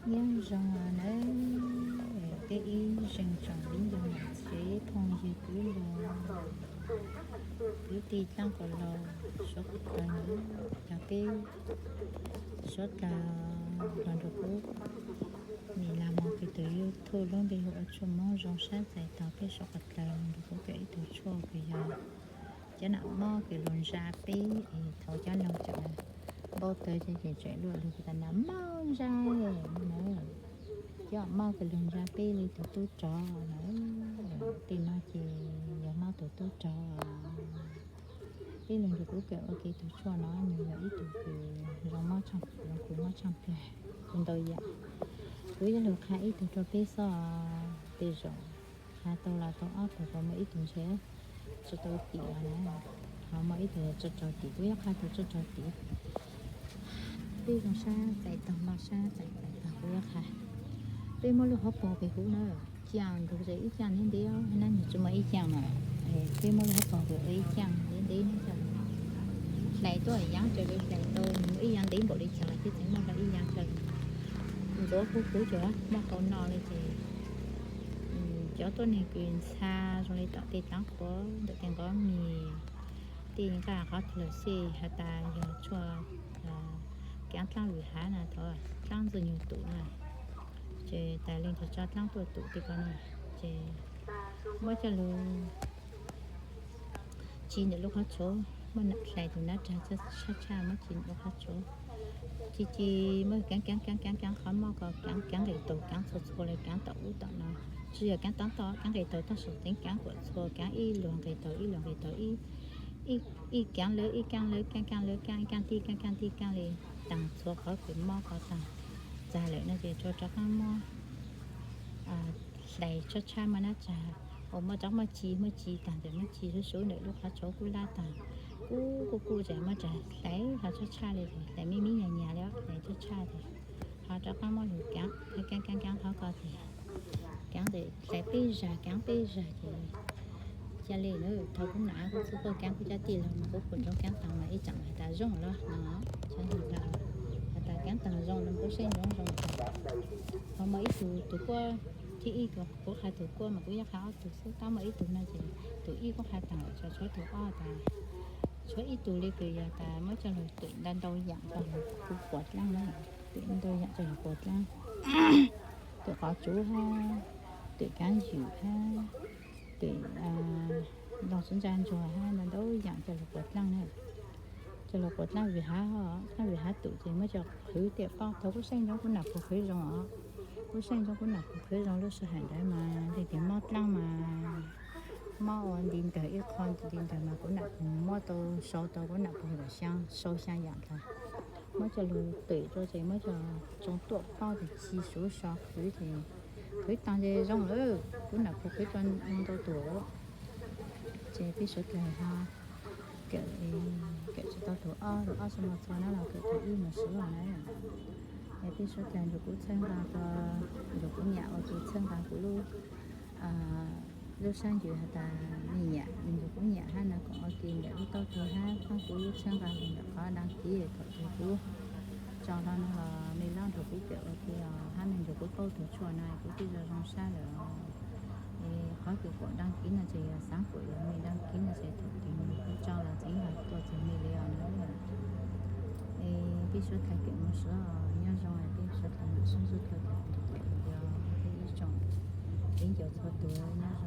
Nyob zoo nawb, peb ib zeej tsoom viv ncaus niam txiv phooj ywg kwv npawg, kwv tij dlaab quas laus, suav qhov tawg, cov peb suav dlawg los nrug kuv nim lag moog kws tus YouTube lub npe hu ua Tshuaj Moob Zoo Sab Txais Taug. Peb suav qhov dlawg los nrug kuv kawm ib tug tshuaj kws yog cov nam mob kws lug ntsa peb es thaum cov noog tseem npau taws ces tseem luaj lug tas nam mob ntsa na. Cov mob kws lug ntsa peb li tus tub rog na, tej no ces yog mob tus tub rog. Peb lug nrug kuv kawm ua ke tus tshuaj no, nws yog ib tug kws zoo mob, zoo kws mob tshaaj plawg, kuv ntau yam. Kuv yuav lug qha ib tug rua peb xwb, tej zaum qha tau los tau ob tug, ho muaj ib tug ntshe tsi tau tim os na, ho muaj ib tug tsi tau tim, kuv yuav qha tus tsi tau tim. Peb zoo sab txais taug, mob sab txais txais taug, kuv yuav qha. Peb muab lub hauv paug pem huv na, caaj nkaus ces ib caaj ntev ntev na, nws tsi muaj ib caaj na. Peb muab lub hauv paug pem ua ib caaj ntev ntev na, hlais tuaj yaav raws li hlais tau, nws muaj ib yaav ntev npaum li cas ces tseem muaj ib yaav raws li. Ntxuav huv huv cov muaj hauv no li ces cov tuab neeg kws ntxhua zoo li tom tej dlaab qhuav ntawm tej nqov mis, tej nqaj qhov twg lawm xij has tas yog tshuaj kaav dlaab vwm hav na, thov dlaab ntxwg nyoog tum na, ces tas leej twg tso dlaab tuaj tum tej ko na, ces muab coj lug tsi ntawm lub qhov tshuav, muab hlais tus nab rag tshaj tshaj muab tsi ntawm lub qhov tshuav. Ci ci muab kaav kaav kaav kaav kaav qhov mob ko, kaav kaav nqis taug, kaav txhua txhua li, kaav tom ub tom no. Tsi yog kaav taab tom, kaav nqis taug, tab sis tseem kaav kuam txhua, kaav ib luag nqis taug ib luag nqis taug, ib kaav lawv ib kaav lawv, kaav kaav lawv kaav, ib kaav tib kaav, kaav tib kaav li, taag txhua qhov kws mob ko taag. Txag lawm no ces rua rov qaab muab hlais tshab tshab muab nab rag, uas muab rov muab ci, muab ci taag tes muab ci sub sub ntawm lub qhov tshuav kub lab taag, kub kub kub ces muab rag hlais ho tshab tshaj li, hlais mib mib nyas nyas li, hlais tshab tshaj tes ho rov qaab muab lug kaav kaav kaav kaav qhov ko tes kaav tes hlais peb zag, kaav peb zag ces ca le na. Thaum kuv nam kuv txhua kuj kaav kuv cov tij laug mas kuv pum ntsoov kaav taag mas ib tsaam has tas zoo los no, cov ntawd has tas kaav taag zoo no kuv saib ntsoov zoo. Ho muaj ib tug, tus kuab thib ib, kuv qha tus kuab mas kuv yuav qha ob tug xwb, tab muaj ib tug no ces tus ib kuv qha taag lawm, tshuav tus ob tas, tshuav ib tug li kws yog tas muab coj lug twm ntau ntau yaam coj lug puas dlaab na, twm ntau yaam coj lug puas dlaab, twm qhov tsuv hab, twm kaav ywm hab, twm ntoo txiv ntsa ntsuag hab, ntau ntau yaam coj lug puas dlaab na. Coj lug puas dlaab vwm hav, dlaab vwm hav tum ces muab coj qhwv tej paub. Thaum kuv saib ntsoov kuv nam puag qhwv zoo os, kuv saib ntsoov kuv nam puag qhwv zoo lub sij hawm ntawd mas leej twg mob dlaab mas mob ua nti ntawg ib qho nti ntawg mas kuv nam puag muab tau sau tau kuv nam puag lawm xyaa, sau xyaa yaam ntag. Muab coj lug twm rua ces muab coj tsoo tuaj paub tes ci suv so qhwv ces qhwv taag ces zoo lawm. Kuv nam puag qhwv rua ntau tus lawm. Ces peb suav dlawg ho kawm, kawm tsi tau tus ob, tus ob tsi muaj txhua na los kawm tus ib mus suav na. Es peb suav dlawg nrug kuv txhawb nqa, nrug kuv nyam ua ke txhawb nqa kuv lub, lub sab ncws has tas me nyam, nrug kuv nyam hab no kom ua ke ntawm lub taub hau hab txhawb kuv lub txhawb nqa ntawm qhov daj kiv thaum twg kuv tso hlo no los mej lab nrug kuv kawm ua ke os, hab mej nrug kuv paub tug tshuaj no kuv twb zoo zoo sab lawm os. Es qhov kws kuas daj kiv no ces yog xaav kuas yog mej daj kiv no ces thaum twg kuv tso los tseem yog tuaj txug mej li os na. Es peb suav dlawg kawm moog suav nyob zoo, peb suav dlawg sub sub dlawg kawm, peb ib tsoom viv ncaus txhua tus nyob